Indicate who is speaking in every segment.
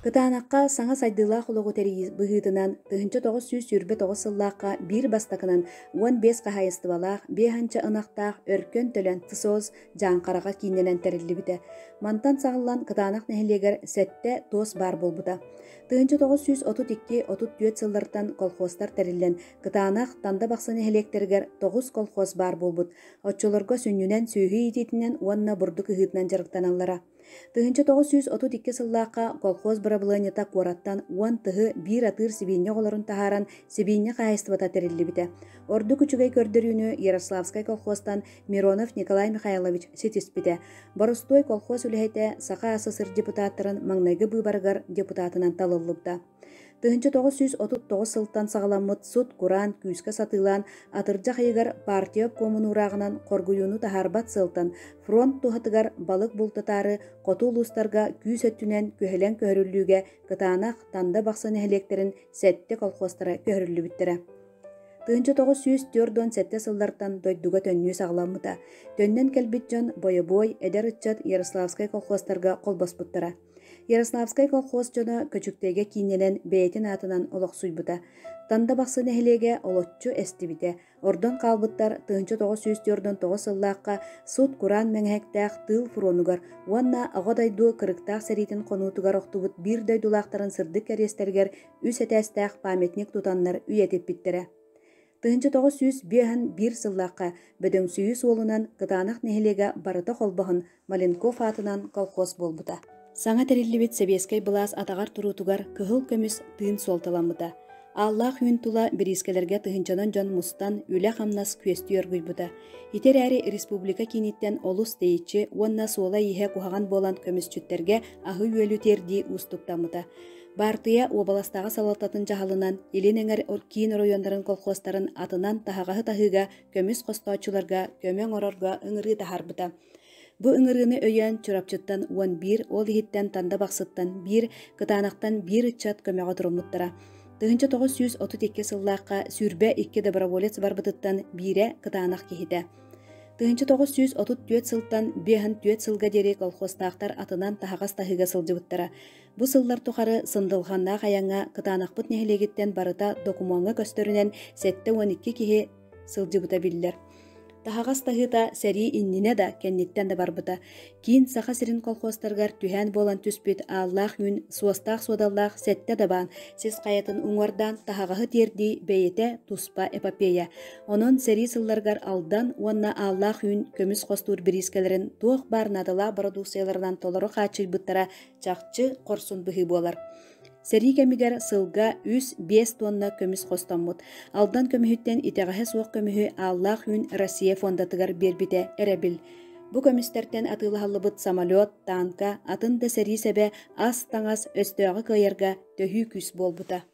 Speaker 1: Кытаанахха саҥа сайдыылаах олоҕу тэрийии быһыытынан 1929 сыллаахха биир бастакынан 15 хаһаайыстыбалаах, биэс анча ынахтаах Өркөн Төлөн ТСОЗ Дьааҥхараҕа кииннэнэн тэриллибитэ. Мантан саҕыллан Кытаанах нэһилиэгэр сэттэ туос баар буолбута. 1932-34 сыллартан колхозтар тэриллэн, Кытаанах, Танда Бахсы нэһилиэктэригэр тоҕус колхоз баар буолбут. Оччолорго сүнньүнэн сүөһү иитиитинэн уонна бурдук ыһыытынан дьарыктаналлара. 1932 сыллаахха колхоз бырабылыанньата куораттан уон тыһы биир атыыр сибиинньэ оҕолорун таһааран сибиинньэ хаһаайыстыбата тэриллибитэ. Ордук үчүгэй көрдөрүүнү Ярославскай колхозтан Миронов Николай Михайлович ситиспитэ. Боростуой колхоз үлэһитэ Саха АССР депутаттарын маҥнайгы быыбарыгар депутатынан талыллыбыта. 1939 сылтан саҕаламмыт сут-кураан күүскэ сатыылаан, атырдьах ыйыгар партия обкомун уурааҕынан хоргуйууну таһаарбат сыалтан фронт туһатыгар балык бултатаары хоту улуустарга күүс өттүнэн күһэлэҥ көһөрүллүүгэ Кытаанах, Танда Бахсы нэһилиэктэрин сэттэ колхозтара көһөрүллүбүттэрэ. 1947 сыллартан дойдуга төннүү саҕаламмыта. Төннөн кэлбит дьон бойобуой, эдэр ыччат Ярославскай колхозтарга холбоспуттара. Ярославскай колхоз дьоно Көчүктэйгэ кииннэнэн бэйэтин аатынан олохсуйбута. Танда Бахсы нэһилиэгэ олоччу эстибитэ. Ордон хаалбыттар 1949 сыллаахха сут-кураан мэҥэһэктээх тыыл фронугар уонна Аҕа дойду кырыктаах сэриитин хонуутугар охтубут биир дойдулаахтарын сырдык кэриэстэригэр үс этээстээх памятник тутаннар үйэтиппиттэрэ. 1951 сыллаахха Бөдөҥсүйүү суолунан Кытаанах нэһилиэгэ барыта холбоһон Маленков аатынан колхоз буолбута. Саҥа тэриллибит сэбиэскэй былаас атаҕар туруутугар кыһыл көмүс тыын суолталаммыта. Ааллаах үүн тула бириискэлэргэ тыһыынчанан дьон мустан, үлэ-хамнас күөстүү оргуйбута. Ити эрээри республика кииниттэн олус тэйиччи уонна суола-ииһэ куһаҕан буолан көмүсчүттэргэ аһы-үөлү тиэрдии уустуктаммыта. Баартыйа уобаластааҕы салалтатын дьаһалынан Илин эҥэр киин оройуоннарын колхозтарын атынан таһаҕаһы таһыыга көмүс хостооччуларга көмө оҥорорго ыҥырыы таһаарбыта. Бу ыҥырыыны өйөөн Чурапчыттан 11, ол иһиттэн Танда Бахсыттан биир, Кытаанахтан биир ыччат көмөҕө туруммуттара. 1932 сыллаахха 22 доброволец барбытыттан биирэ Кытаанах киһитэ. 1934 сылтан 54 сылга диэри колхозтаахтар атынан таһаҕас таһыыга сылдьыбыттара. Бу сыллар тухары сындылҕаннаах айаҥҥа Кытаанахпыт нэһилиэгиттэн барыта докумуоҥҥа көстөрүнэн 72 киһи сылдьыбыта биллэр. Таһаҕас таһыыта сэрии иннинэ да, кэнниттэн да барбыта. Киин Саха сирин колхозтарыгар түһээн буолан түспүт ааллаах үүн суостаах-суодаллаах сэттэ дабаан сис хайатын уҥуордаан таһаҕаһы тиэрдии бэйэтэ туспа эпопея. Онон сэрии сылларыгар Алдан уонна Ааллаах үүн көмүс хостуур бириискэлэрин туох баар наадалаах бородууксуйаларынан толору хааччыйбыттара чахчы хорсун быһыы буолар. Сэрии кэмигэр сылга үс-биэс туонна көмүс хостоммут. Алдан көмүһүттэн итэҕэһэ суох көмүһү Ааллаах Үүн Россия фондатыгар биэрбитэ эрэбил. Бу көмүстэртэн атыылаһыллыбыт самолет, танка, атын да сэрии сэбэ ас-таҥас өстөөҕү кыайарга төһүү күүс буолбута.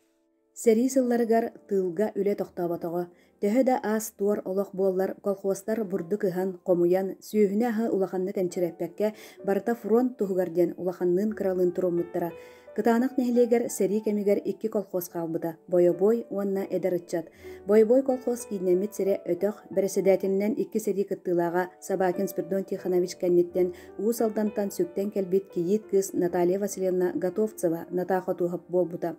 Speaker 1: Сэрии сылларыгар тыылга үлэ тохтооботоҕо. Төһө да аас-туор олох буоллар, колхозтар бурдук ыһан, хомуйан, сүөһүнү-аһы улаханнык энчирэппэккэ, барыта фронт туһугар диэн улаханныын-кыралыын туруммуттара. Кытаанах нэһилиэгэр сэрии кэмигэр икки колхоз хаалбыта – Бойобуой уонна Эдэр ыччат. Бойобуой колхоз кииннэммит сирэ өтөх, бэрэссэдээтэлинэн икки сэрии кыттыылааҕа Собакин Спиридон Тихонович кэнниттэн Уус Алдантан сүктэн кэлбит кийиит кыыс Наталья Васильевна Готовцева Натаа Хотуоһап буолбута.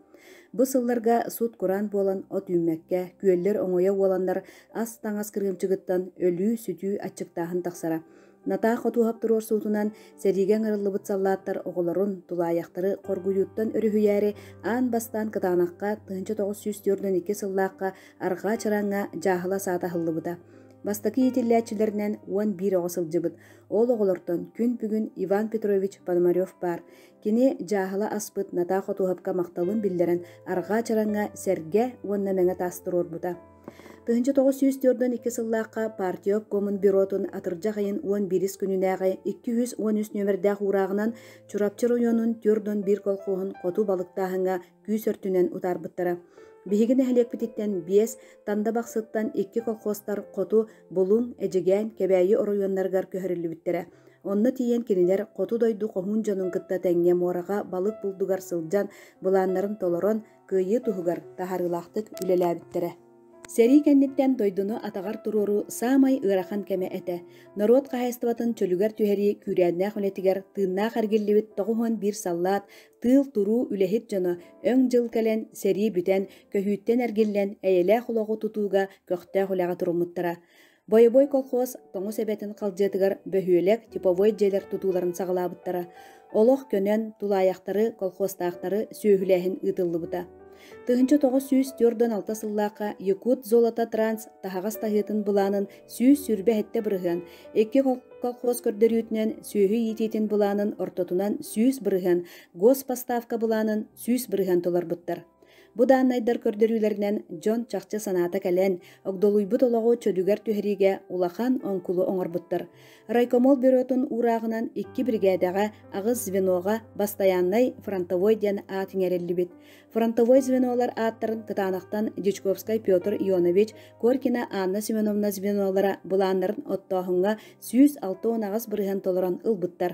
Speaker 1: Бу сылларга сут-кураан буолан от үүммэккэ, күөллэр оҥойо уоланнар ас-таҥас кырыымчыгыттан өлүү-сүтүү аччыктааһын тахсара. Натаа Хотуоһап туруорсуутунан сэриигэ ыҥырыллыбыт саллааттар оҕолорун, тулаайахтары хоргуйууттан өрүһүйээри аан бастаан Кытаанахха 1942 сыллаахха Арҕаа Чараҥҥа дьааһыла саата аһыллыбыта. Бастакы иитиллээччилэринэн 11 оҕо сылдьыбыт. Ол оҕолортон күн бүгүн Иван Петрович Пономарев баар. Кини дьааһыла аспыт Натаа Хотуоһапка махталын биллэрэн Арҕаа Чараҥҥа сэргэ уонна мэҥэ таас туруорбута. 1942 сыллаахха партия обкомун бюротун атырдьах ыйын 11 күнүнээҕи 213 нүөмэрдээх уурааҕынан Чурапчы оройуонун 41 колхоһун хоту балыктааһыҥҥа күүс өртүнэн утаарбыттара. Биһиги нэһилиэкпититтэн биэс, Танда Бахсыттан икки колхозтар хоту Булуҥ, Эдьигээн, Кэбээйи оройуоннарыгар көһөрүллүбүттэрэ. Онно тиийэн кинилэр хоту дойду хоһуун дьонун кытта тэҥҥэ муораҕа балык булдугар сылдьан, былааннарын толорон, кыайыы туһугар таһаарыылаахтык үлэлээбиттэрэ. Сэрии кэнниттэн дойдуну атаҕар туруоруу саамай ыарахан кэмэ этэ. Норуот хаһаайыстыбатын чөлүгэр түһэрии күүрээннээх үлэтигэр тыыннаах эргиллибит 91 саллаат, тыыл туруу үлэһит дьоно өҥ дьыл кэлэн, сэрии бүтэн, көһүүттэн эргиллэн, эйэлээх олоҕу тутууга көхтөөх үлэҕэ туруммуттара. Бойобуой колхоз Тоҥус эбэтин халдьыатыгар бөһүөлэк типовой дьиэлэр тутууларын саҕалаабыттара. Олох көнөн, тулаайахтары, колхозтаахтары сүөһүлээһин ыытыллыбыта. 1946 сыллаахха Якут золото транс таһаҕас таһыытын былаанын 127 бырыһыан, икки колхоз көрдөрүүтүнэн сүөһү иитиитин былаанын ортотунан 100 бырыһыан, госпоставка былаанын 100 бырыһыан толорбуттар. Бу дааннайдар көрдөрүүлэринэн дьон чахчы санаата кэлэн, огдолуйбут олоҕу чөлүгэр түһэриигэ улахан оҥкулу оҥорбуттар. Райкомол бюротун уурааҕынан икки биригээдэҕэ аҕыс звеноҕа бастайааннай фронтовой диэн аат иҥэриллибит. Фронтовой звенолар ааттарын Кытаанахтан Дьячковскай Петр Ионович, Коркина Анна Семеновна звенолара былааннарын оттооһуҥҥа 168 бырыһыан толорон ылбыттар.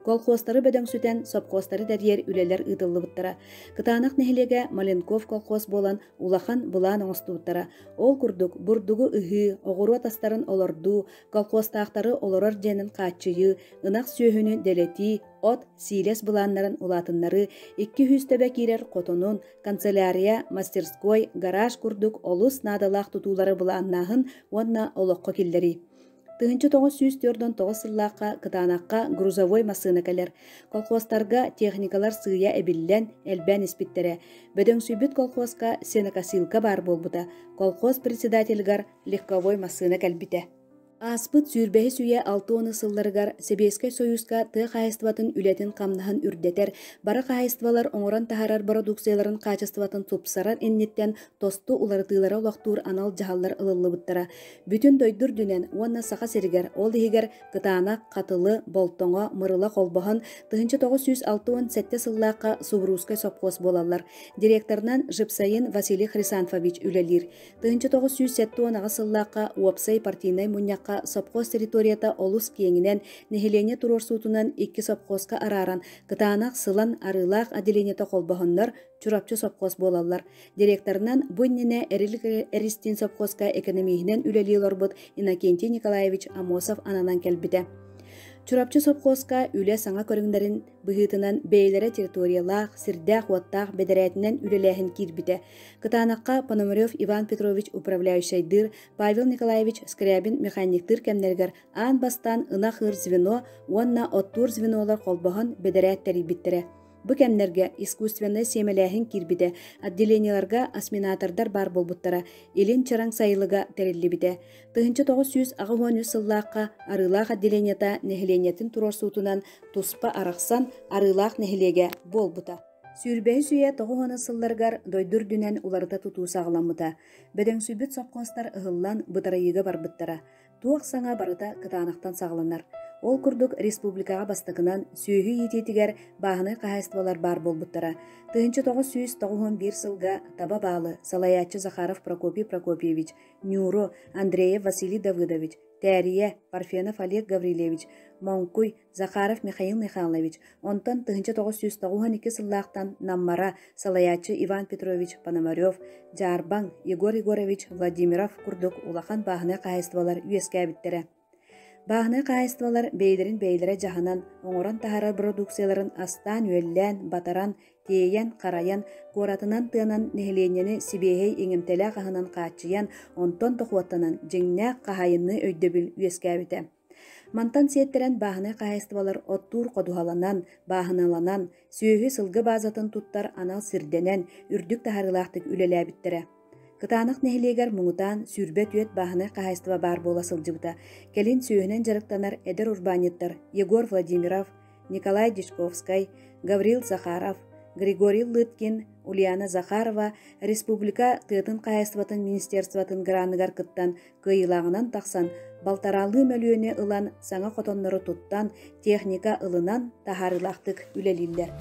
Speaker 1: Колхозтары бөдөҥсүтэн, сопхуостары тэрийэр үлэлэр ыытыллыбыттара. Кытаанах нэһилиэгэ Маленков колхоз буолан улахан былаан оҥостубуттара. Ол курдук, бурдугу ыһыы, оҕуруот астарын олордуу, колхозтаахтары олорор дьиэнэн хааччыйыы, ынах сүөһүнү дэлэтии, от, сиилэс былааннарын улаатыннарыы, 200 төбө киирэр хотонун, канцелярия, мастерской, гараж курдук олус наадалаах тутуулары былааннааһын уонна олоххо киллэрии. 1949 сыллаахха Кытаанахха грузовой массыына кэлэр. Колхозтарга техникалар сыыйа эбиллэн, элбээн испиттэрэ. Бөдөҥсүйбүт колхозка сенокосилка баар буолбута. Колхоз председателигэр легковой массыына кэлбитэ. Ааспыт сүүрбэһис үйэ алта уону сылларыгар Сэбиэскэй Сойууска тыа хаһаайыстыбатын үлэтин-хамнаһын үрдэтэр, бары хаһаайыстыбалар оҥорон таһаарар бородууксуйаларын хаачыстыбатын тупсарар инниттэн тосту уларытыылары олохтуур анал дьаһаллар ылыллыбыттара. Бүтүн дойду үрдүнэн уонна Саха сиригэр, ол иһигэр Кытаанах, Хатылы, Болтоҥо, Мырыла холбоһон 1967 сыллаахха Субуруускай сопхуос буолаллар. Директорынан Жипсаин Василий Хрисанфович үлэлиир. 1978 сыллаахха уопсай партийнай мунньахха сопхуос территорията олус киэҥинэн, нэһилиэнньэ туруорсуутунан икки сопхуоска арааран, Кытаанах, Сылан, Арыылаах отделениета холбоһоннор Чурапчы сопхуос буолаллар. Директорынан бу иннинэ Эрилик Эристиин сопхуоска экономиһинэн үлэлии олорбут Иннокентий Николаевич Амосов ананан кэлбитэ. Чурапчы сопхуоска үлэ саҥа көрүҥнэрин быһыытынан бэйэлэрэ территориялаах, сирдээх-уоттаах бэдэрээтинэн үлэлээһин киирбитэ. Кытаанахха Пономарев Иван Петрович управляющайдыыр, Павел Николаевич Скрябин механиктыыр кэмнэригэр аан бастаан ынах ыыр звено уонна оттуур звенолар холбоһон бэдэрээт тэрийбиттэрэ. Бу кэмнэргэ искусственнай сиэмэлээһин киирбитэ, отделениеларга осминатордар баар буолбуттара, Илин Чараҥ сайылыга тэриллибитэ. 1983 сыллаахха Арыылаах отделениета нэһилиэнньэтин туруорсуутунан туспа арахсан Арыылаах нэһилиэгэ буолбута. Сүүрбэһис үйэ тоҕус сылларыгар дойду үрдүнэн уларыта тутуу саҕаламмыта. Бөдөҥсүйбүт сопхуостар ыһыллан бытарыйыыга барбыттара. Туох саҥа барыта кытаанахтан саҕаланар. Ол курдук республикаҕа бастакынан сүөһү иитиитигэр бааһынай хаһаайыстыбалар баар буолбуттара. 1991 сылга таба баалы салайааччы Захаров Прокопий Прокопьевич, Нюру, Андреев Василий Давыдович, Тээрийэ, Парфенов Олег Гаврильевич, Моҥкуй, Захаров Михаил Михайлович, онтон 1992 сыллаахтан Наммара, салайааччы Иван Петрович Пономарев, Дьаарбаҥ, Егор Егорович Владимиров курдук улахан бааһынай хаһаайыстыбалар үөскээбиттэрэ. Бааһынай хаһаайыстыбалар бэйэлэрин бэйэлэрэ дьаһанан, оҥорон таһаарар бородууксуйаларын астаан-үөллээн, батаран, тиэйэн, харайан, куоратынан тыанан нэһилиэнньэни сибиэһэй иҥэмтэлээх аһынан хааччыйан, онтон дохуоттанан дьиҥнээх хаһаайынныы өйдөбүл үөскээбитэ. Мантан сиэттэрэн бааһынай хаһаайыстыбалар оттуур ходуһаланан, бааһыналанан, сүөһү-сылгы баазатын туттар анал сирдэнэн, үрдүк таһаарыылаахтык үлэлээбиттэрэ. Кытаанах нэһилиэгэр муҥутаан 24 бааһынай хаһаайыстыба баар буола сылдьыбыта. Кэлин сүөһүнэн дьарыктанар эдэр урбаанньыттар Егор Владимиров, Николай Дьячковскай, Гаврил Захаров, Григорий Лыткин, Ульяна Захарова республика тыатын хаһаайыстыбатын министерствотын граныгар кыттан кыайыылааҕынан тахсан балтараалыы мөлүйүөнү ылан саҥа хотоннору туттан, техника ылынан таһаарыылаахтык үлэлииллэр.